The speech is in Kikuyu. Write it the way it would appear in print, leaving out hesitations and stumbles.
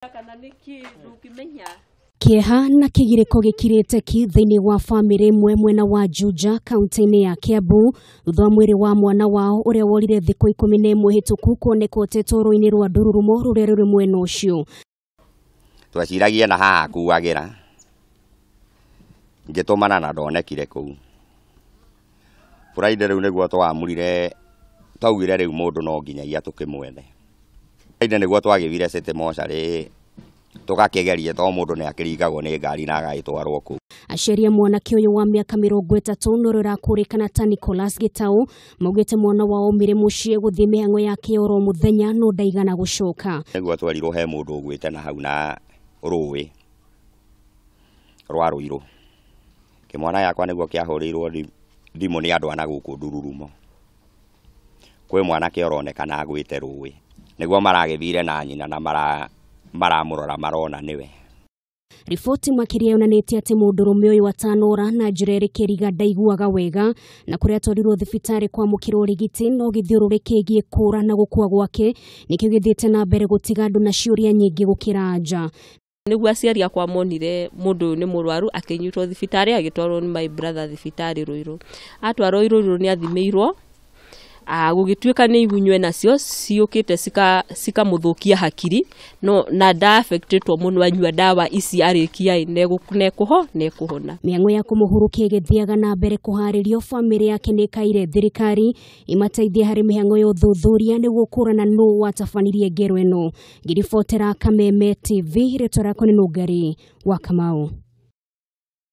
Kana nĩkĩ ndũngĩmenya. Kĩeha na kĩgirĩko gĩkirĩte ki thĩinĩ wa bamĩrĩ ĩmwe mwena wa Juja kaunti-inĩ ya Kiambu thutha wa mwĩrĩ wa mwana wao ũrĩa worire thikũ 11 hĩtũku kuoneka ũtetwo rũĩ-inĩ rwa Ndururumo rũrĩa rũrĩ mwena ũcio. Tweciragia na haha akuagĩra, ngĩtũmana na ndonekire kũu. Friday rĩu nĩguo twamurire, twaugire rĩu mũndũ no nginyagia tũkĩmwethe. Friday nĩguo twagĩthire City Mortuary tũgakĩgerie to mũndũ nĩ akĩringagwo nĩ ngari na agagĩtwarwo kũu. Aciari a mwanake ũyũ wa mĩaka 30 na ũrĩa ũrakũrĩkana ta Nicholas Gitau maugĩte mwana wao aumire mũciĩ gũthiĩ mĩhang'o yake ya oro mũthenya no ndaigana gũcoka. Nĩguo twerirwo he mũndũ ũgwĩte na hau na rũĩ rwa Rũirũ. Kĩmwana gĩakwa nĩguo kĩahũrĩirwo thimũ nĩ andũ a na gũkũ Ndururumo. Kwĩ mwanake ũronekana agwĩte rũĩ. Nĩguo maragĩthire na nyina na maramũrora marona nĩwe. Riboti makĩria yonanĩtie atĩ mũndũrũme ũyũ atanora na njĩra ĩrĩ kĩriga ndaiguaga wega na kũrĩa atwarirwo thibitarĩ kwamũkĩra ũrigiti no gĩthiũrũrĩ kĩgiĩ kũra na gũkua gwake nĩkĩo gĩthiĩte na mbere gũtiga andũ na ciũria nyingĩ gũkĩra anja. Nĩguo aciari akwa monire mũndũ ũyũ nĩ mũrwaru akĩnyitwo thibitarĩ agĩtwarwo nĩ my brother thibitarĩ Rũirũ. Atwarwo Rũirũ nĩ athimĩirwo, gũgĩtuĩka nĩ igunyũ nacio ciũkĩte cikamũthũkia hakiri no na nda affectĩtwo mũno anyua ndawa ici arĩkia nekuhona. Mĩhang'o ya kũmũhurukia ĩgĩthiaga na mbere kũharĩrio, bamĩrĩ yake nĩ ĩkaire thirikari imateithie harĩ mĩhang'o ya ũthuthuria nĩguo kũrana nũ watabanirie ngero ĩno. Ngĩribotera Kameme TV, rĩtwa rĩakwa nĩ Nũngari wa Kamau.